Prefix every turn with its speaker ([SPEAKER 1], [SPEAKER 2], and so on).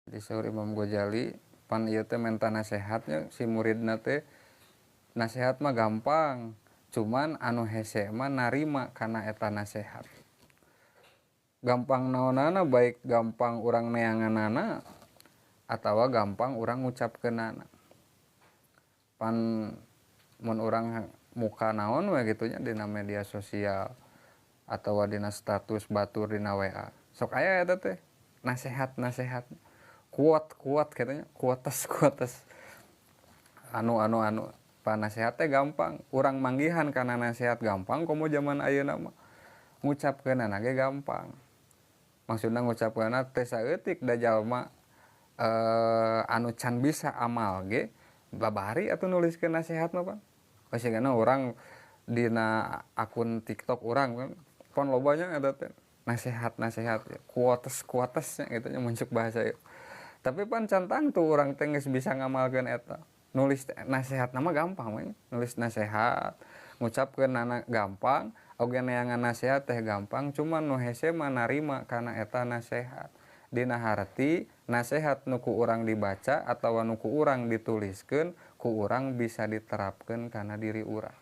[SPEAKER 1] Jadi saur Imam Ghazali, pan ieu teh menta nasehatnya si muridna teh, nasehat mah gampang, cuman anu hese mah narima kana eta nasehat. Gampang naonana, baik gampang urang neanganana atawa gampang urang ngucapkeunana. Pan mun urang muka naon we gitu nya dina media sosial atawa dina status batur dina WA. Sok aya eta teh nasehat-nasehat. Quote-quote katanya, quotes-quotes. Anu anu anu pan nasehat teh gampang, urang manggihan kana nasehat gampang, komo zaman ayeuna mah. Ngucapkeunana ge gampang. Maksudna ngucapkeunana teh saeutik da jalma anu can bisa amal ge babari atuh nuliskeun nasehat mah pan. Sigana urang dina akun TikTok urang kan pon loba nya eta teh nasehat-nasehat, quotes-quotes nya gitu nya mun cek bahasa ieu. Tapi pan can tangtu urang teh geus bisa ngamalkeun eta. Nulis nasehat mah gampang we, nulis nasehat, ngucapkeunana gampang, oge neangan nasehat teh gampang, cuman nu hese mah narima kana eta nasehat. Dina harti nasehat nu ku urang dibaca atawa nu ku urang dituliskeun, ku urang bisa diterapkeun kana diri urang.